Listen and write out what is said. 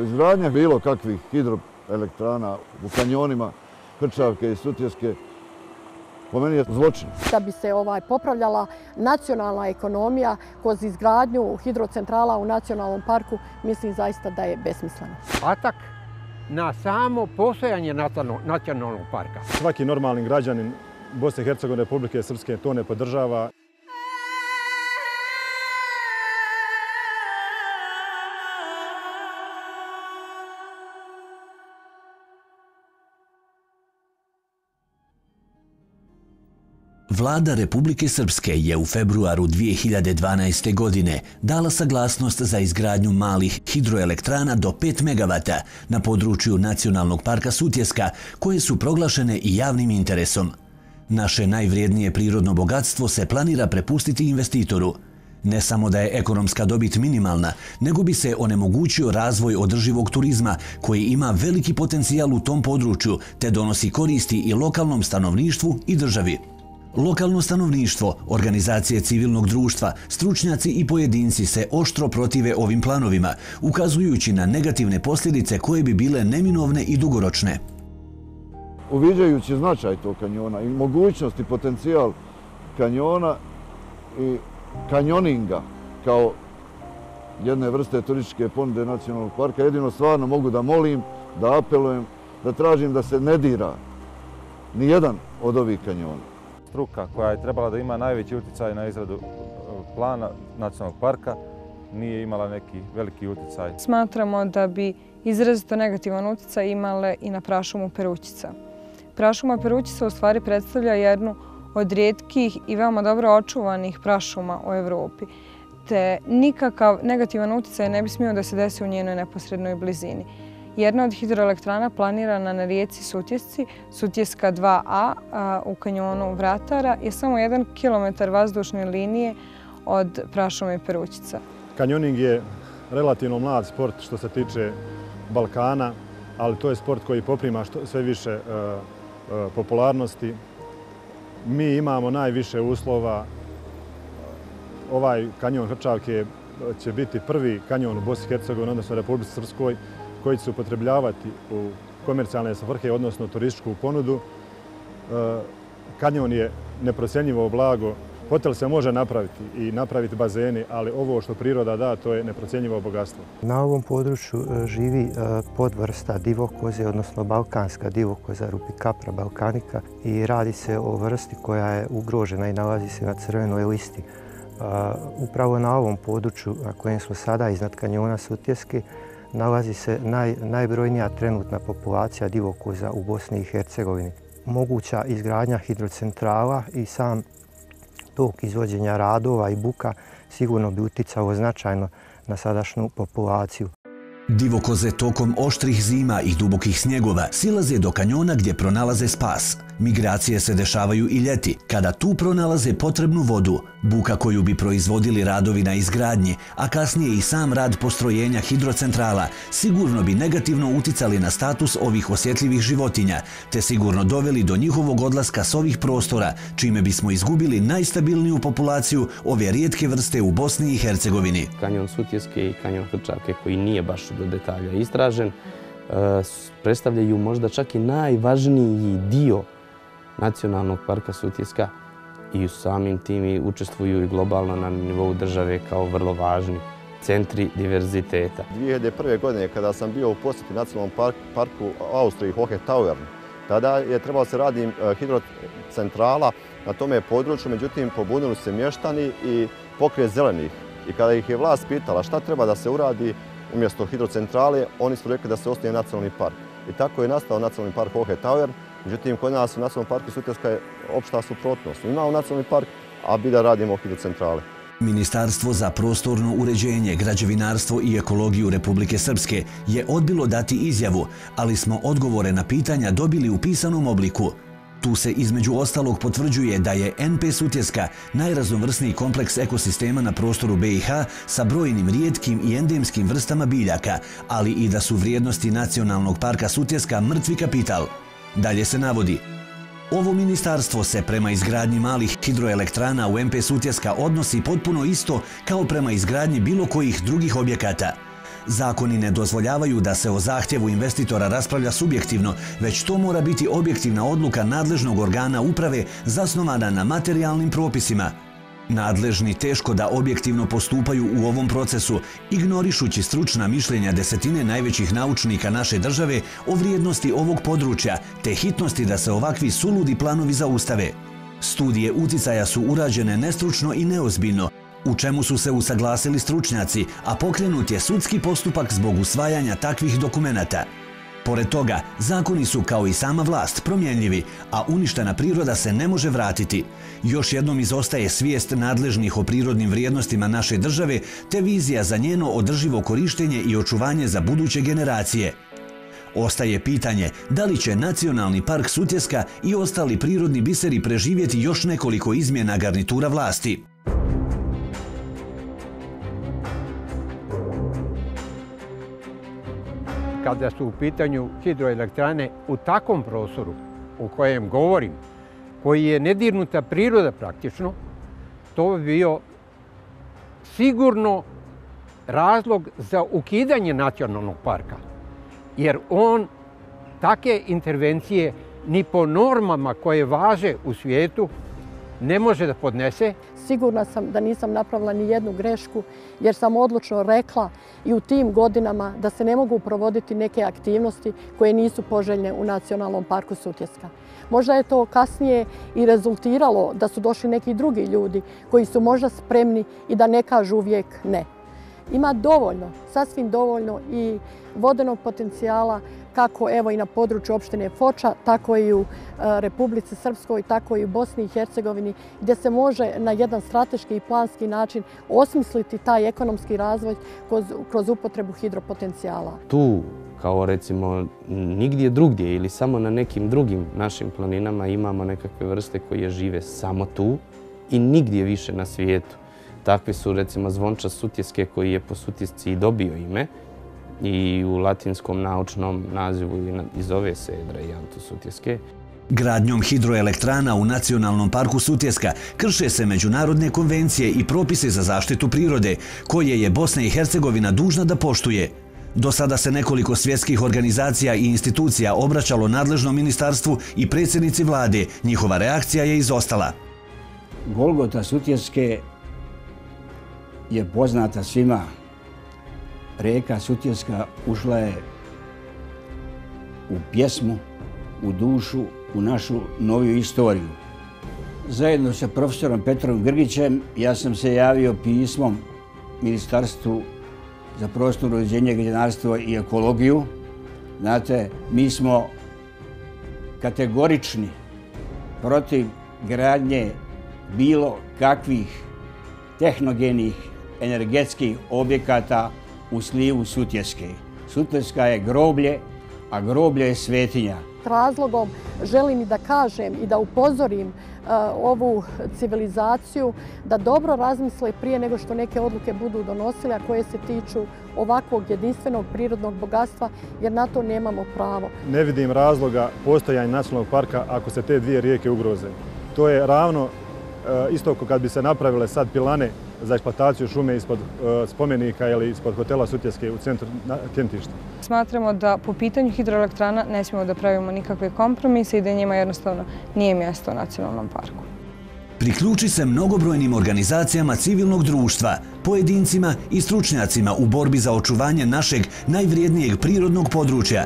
Izgradnja bilo kakvih hidroelektrana u kanjonima Hrčavke i Sutjeske po meni je zločin. Da bi se popravljala nacionalna ekonomija kroz izgradnju hidrocentrala u nacionalnom parku, mislim zaista da je besmisleno. Atak na samo postojanje nacionalnog parka. Svaki normalni građanin Bosne i Hercegovine, Republike Srpske to ne podržava. Vlada Republike Srpske je u februaru 2012. godine dala saglasnost za izgradnju malih hidroelektrana do 5 MW na području Nacionalnog parka Sutjeska, koje su proglašene i javnim interesom. Naše najvrijednije prirodno bogatstvo se planira prepustiti investitoru. Ne samo da je ekonomska dobit minimalna, nego bi se onemogućio razvoj održivog turizma koji ima veliki potencijal u tom području te donosi koristi i lokalnom stanovništvu i državi. Lokalno stanovništvo, organizacije civilnog društva, stručnjaci i pojedinci se oštro protive ovim planovima, ukazujući na negativne posljedice koje bi bile neminovne i dugoročne. Uviđajući značaj tog kanjona i mogućnost i potencijal kanjona i kanjoninga kao jedne vrste turističke ponude nacionalnog parka, jedino stvarno mogu da molim, da apelujem, da tražim da se ne dira nijedan od ovih kanjona. Struka koja je trebala da ima najveći utjecaj na izradu plana nacionalnog parka nije imala neki veliki utjecaj. Smatramo da bi izrazito negativan utjecaj imale i na prašumu Perućica. Prašuma Perućica u stvari predstavlja jednu od rijetkih i veoma dobro očuvanih prašuma u Evropi, te nikakav negativan utjecaj ne bi smio da se desi u njenoj neposrednoj blizini. Jedna od hidroelektrana planirana na rijeci Sutjesci, Sutjeska 2A u kanjonu Vratara, je samo 1 kilometar vazdušne linije od prašume Perućica. Kanjoning je relativno mlad sport što se tiče Balkana, ali to je sport koji poprima sve više popularnosti. Mi imamo najviše uslova. Ovaj kanjon Hrčavke će biti prvi kanjon u Bosni i Hercegovini, odnosno Republici Srpskoj, koji će se upotrebljavati u komercijalne svrhe, odnosno turističku ponudu. Kanjon je neprocjenjivo blago. Hotel se može napraviti i napraviti bazeni, ali ovo što priroda da, to je neprocjenjivo bogatstvo. Na ovom području živi podvrsta divokoze, odnosno balkanska divokoza Rupicapra balkanica, i radi se o vrsti koja je ugrožena i nalazi se na crvenoj listi. Upravo na ovom području na kojem smo sada iznad kanjona Sutjeske nalazi se najbrojnija trenutna populacija divokoza u Bosni i Hercegovini. Moguća izgradnja hidrocentrala i sam tok izvođenja radova i buka sigurno bi uticalo značajno na sadašnju populaciju. Divokoze tokom oštrih zima i dubokih snjegova silaze do kanjona gdje pronalaze spas. Migracije se dešavaju i ljeti, kada tu pronalaze potrebnu vodu. Buka koju bi proizvodili radovi na izgradnji, a kasnije i sam rad postrojenja hidrocentrala, sigurno bi negativno uticali na status ovih osjetljivih životinja, te sigurno doveli do njihovog odlaska s ovih prostora, čime bismo izgubili najstabilniju populaciju ove rijetke vrste u Bosni i Hercegovini. Kanjon Sutjeske i kanjon Hrčavke, koji nije baš do detalja istražen, predstavljaju možda čak i najvažniji dio Nacionalnog parka Sutjeska i samim tim učestvuju i globalno na nivou države kao vrlo važni centri diverziteta. 2001. godine kada sam bio u posjeti Nacionalnom parku u Austriji Hohe-Tauern, tada je trebalo se raditi hidrocentrala na tome području, međutim pobunili se mještani i pokret zelenih. I kada ih je vlast pitala šta treba da se uradi umjesto hidrocentrale, oni su rekli da se osnuje nacionalni park. I tako je nastao Nacionalni park Hohe-Tauern. Međutim, kod nas u Nacionalnom parku Sutjeska je opšta suprotnost. Imamo nacionalni park, a bi da radimo hidrocentrale. Ministarstvo za prostorno uređenje, građevinarstvo i ekologiju Republike Srpske je odbilo dati izjavu, ali smo odgovore na pitanja dobili u pisanom obliku. Tu se između ostalog potvrđuje da je NP Sutjeska najraznovrsniji kompleks ekosistema na prostoru BiH sa brojnim rijetkim i endemskim vrstama biljaka, ali i da su vrijednosti Nacionalnog parka Sutjeska mrtvi kapital. Dalje se navodi: ovo ministarstvo se prema izgradnji malih hidroelektrana u MP Sutjeska odnosi potpuno isto kao prema izgradnji bilo kojih drugih objekata. Zakoni ne dozvoljavaju da se o zahtjevu investitora raspravlja subjektivno, već to mora biti objektivna odluka nadležnog organa uprave zasnovana na materijalnim propisima. Nadležni teško da objektivno postupaju u ovom procesu, ignorišući stručna mišljenja desetine najvećih naučnika naše države o vrijednosti ovog područja te hitnosti da se ovakvi suludi planovi zaustave. Studije uticaja su urađene nestručno i neozbiljno, u čemu su se usaglasili stručnjaci, a pokrenut je sudski postupak zbog usvajanja takvih dokumenata. Pored toga, zakoni su kao i sama vlast promjenljivi, a uništena priroda se ne može vratiti. Još jednom izostaje svijest nadležnih o prirodnim vrijednostima naše države te vizija za njeno održivo korištenje i očuvanje za buduće generacije. Ostaje pitanje da li će Nacionalni park Sutjeska i ostali prirodni biseri preživjeti još nekoliko izmjena garnitura vlasti. Kada su u pitanju hidroelektrane u takvom prostoru o kojem govorim, koji je nedirnuta priroda praktično, to bi bio sigurno razlog za ukidanje nacionalnog parka. Jer on take intervencije ni po normama koje važe u svijetu ne može da podnese. Sigurna sam da nisam napravila ni jednu grešku jer sam odlučno rekla i u tim godinama da se ne mogu provoditi neke aktivnosti koje nisu poželjne u Nacionalnom parku Sutjeska. Možda je to kasnije i rezultiralo da su došli neki drugi ljudi koji su možda spremni i da ne kažu uvijek ne. Ima dovoljno, sasvim dovoljno i vodenog potencijala kako evo i na području opštine Foča, tako i u Republici Srpskoj, tako i u Bosni i Hercegovini, gdje se može na jedan strateški i planski način osmisliti taj ekonomski razvoj kroz upotrebu hidropotencijala. Tu, kao recimo nigdje drugdje ili samo na nekim drugim našim planinama imamo nekakve vrste koje žive samo tu i nigdje više na svijetu. Takvi su recimo zvončas Sutjeske koji je po Sutjesci i dobio ime i u latinskom naučnom nazivu i zove se Edraianthus Sutjeske. Gradnjom hidroelektrana u Nacionalnom parku Sutjeska krše se međunarodne konvencije i propise za zaštitu prirode, koje je Bosna i Hercegovina dužna da poštuje. Do sada se nekoliko svjetskih organizacija i institucija obraćalo nadležnom ministarstvu i predsjednici vlade. Njihova reakcija je izostala. Golgota Sutjeske je poznata svima. Rijeka Sutjeska ušla je u pjesmu, u dušu, u našu noviju istoriju. Zajedno sa profesorom Petrom Grgićem ja sam se javio pismom Ministarstvu za prostorno uređenje, građevinarstvo i ekologiju. Znate, mi smo kategorični protiv gradnje bilo kakvih tehnogenih energetskih objekata u slivu Sutjeske. Sutjeska je groblje, a groblje je svetinja. Razlogom želim i da kažem i da upozorim ovu civilizaciju da dobro razmisle prije nego što neke odluke budu donosile, a koje se tiču ovakvog jedinstvenog prirodnog bogatstva, jer na to nemamo pravo. Ne vidim razloga postojanja nacionalnog parka ako se te dvije rijeke ugroze. To je ravno isto kao kad bi se napravile sad pilane za eksploataciju šume ispod spomenika ili ispod hotela Sutjeske u centru Tjentišta. Smatramo da po pitanju hidroelektrana ne smijemo da pravimo nikakve kompromise i da njima jednostavno nije mjesto u Nacionalnom parku. Priključi se mnogobrojnim organizacijama civilnog društva, pojedincima i stručnjacima u borbi za očuvanje našeg najvrijednijeg prirodnog područja.